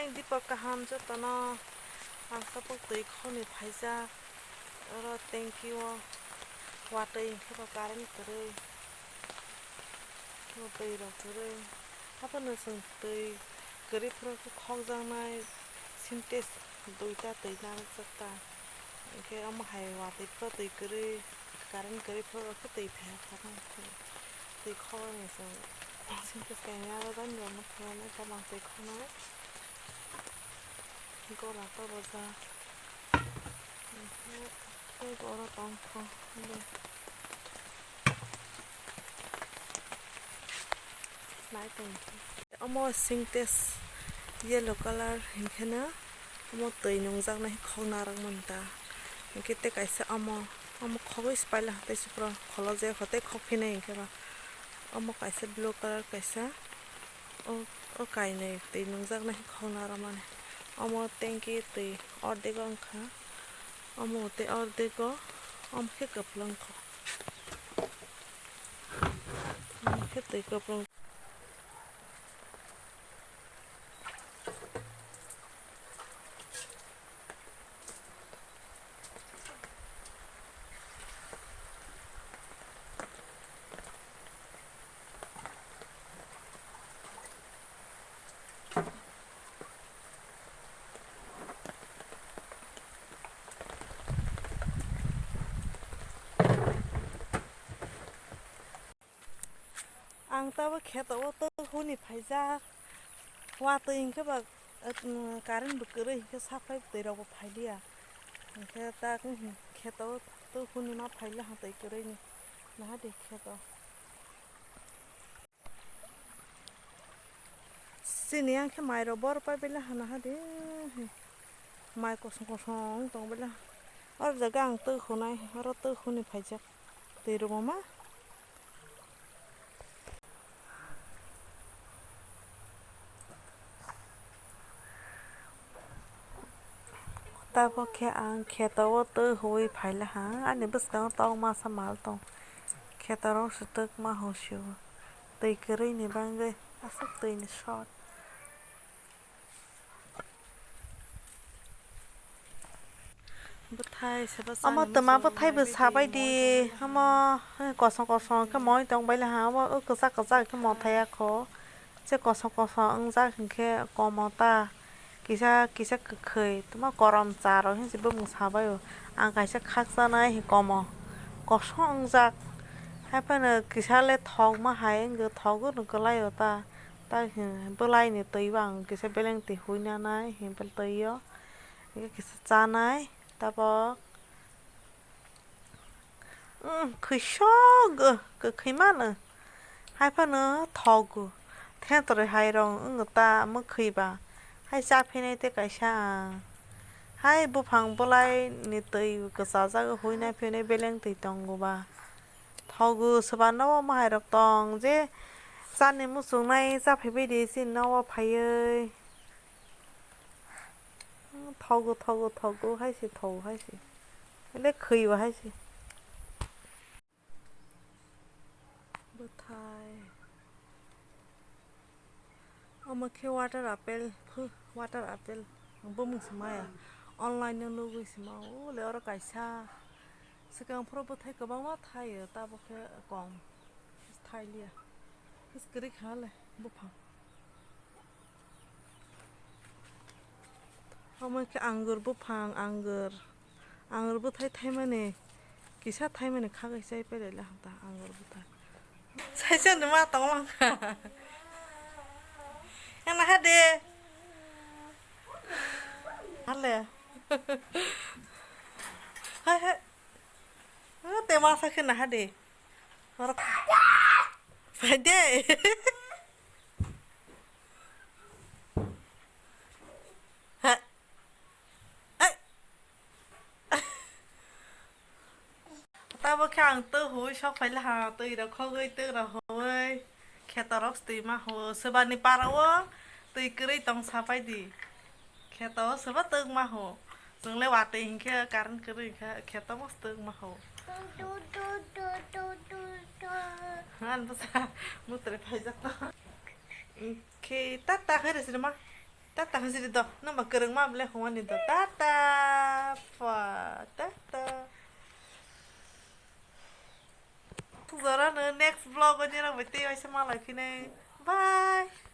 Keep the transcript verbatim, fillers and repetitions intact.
Dipak kaham jotono, ang tabuk twi khoni phaijak. Oro tanki o watwi hwnkhe bo current kwrwi. Bo twi rok kwrwi. Haphano chwng twi kwrwi phuru khe khokjaknai Sintex duita twi narwkjak ta. Hinkhe omo hai watwi phuru twi kwrwi, current kwrwi phuru khe twi phaiya kha twi khoknai chwng. Sintex kainwi aro jani rokno phunuknai tamo ang twi khoknai. Gola tabajak. Tei bo oro tongkho. Nai tongkho. Omo Sintex yellow colour hinkheno omo twi nungjaknai khokna rwkmani ta. Hinkhe tei kaisa omo, omo khogwi se paila tei se pura kholo je kho tei khok phinai hinkhe ba. Omo kaisa blue colour kaisa. O, o kainwi twi nungjaknai khokna rwmani. Omo tanki twi ordego wngkha. Omo tei ordego, omo khe kwplwng kho. Omo khe twi kwplwng. Ang tabuk kheto o twi huni phaijak. Watwi hinkhe ba, eh, current bo kwrwi hinkhe supply twi rok bo phailiya. Hinkhe ta kheto o twi huni ma phailiya ha twi kwrwini. Naha di kheto. Chini yang khe mai rok bor pai bela hana hadi. Mai kosong kosong tong bela. Oro jaga ang twi hunai, oro twi huni phaijak. Twi rwma ma. Tabuk khe ang kheto o twi huwi phaila ha, ani bwskango tok masa mal tong. Kheto rok se twk ma ho sio. Twi kwrwi ni bagwi aswk twi ni short. Bwthai se bwsa. Omo twma bwthai bwsa bai di. Omo kosong kosong khe moi tong bai le ha. Omo kwchak kwchak khe mo thaya kho. Se kosong kosong wngjak hinkhe komo ta. Kisa kisa kwkhwi twma korom cha rok hinse bumung sabai o. Ang kaisa khakchanai hi komo. Kosong wngjak. Haiphano kisa le thokma hai wngkhe, thogo no kwlai o ta. Ta hi bwlai ni twi bo ang kisa beleng twi huina nai hi bel twi o. Kisa chanai tabok. Umm, khwisok, uh, kwkhwi mano. Haiphano thogo. Thetroi hai rong wngkha ta mwkhwi ba. Hai cha phinai tei kaisa ang. Hai buphang bwlai ni twi kwchajak huina phinai beleng twi tongo ba. Thogo swba nogo mwhai rok tong je chani muchungnai cha phaibai di chini nogo phaiwi. Thogo, thogo, thogo, hai se, thogo, hai se. Ele khwi bo hai se. Bwthai. Omo khe water apple, phu, water apple. Bumung se maya. Online no nugwi se ma. O le oro kaisa. Swkang phuru bwthai kwbangma thaio, tabuk khe kom. Thailiya. Kwrwi kha le buphang. Omo khe angur buphang, angur. Angur bwthai thaimani, kisa thaimani khagwi chai pailai le hanta angur bwthai. Saisa ni ma tong lang kha. Ana ha de. Hale. Hai hai. Te masa khe naha de. Oro. Phai de. Ha. Ai. Tabo khe ang twi huwi sok phai laha, twi rok khogwi, twi rok huwi. Kheto rok twi ma huo. Swbani para o twi kwrwi tong sa pai di. Kheto o swba twk ma ho. Chwng le watwi hinkhe current kwrwi hinkhe kheto mo twk ma ho. Ang bwsa mutre phaijak to. Khe ta ta khe resi ma. Tata hajiri do, nang ba kwrwng ma bele hwnani do. Tata, pha, tata. Jora no next vlog o nirok bai tei waisa malai phine. Bye.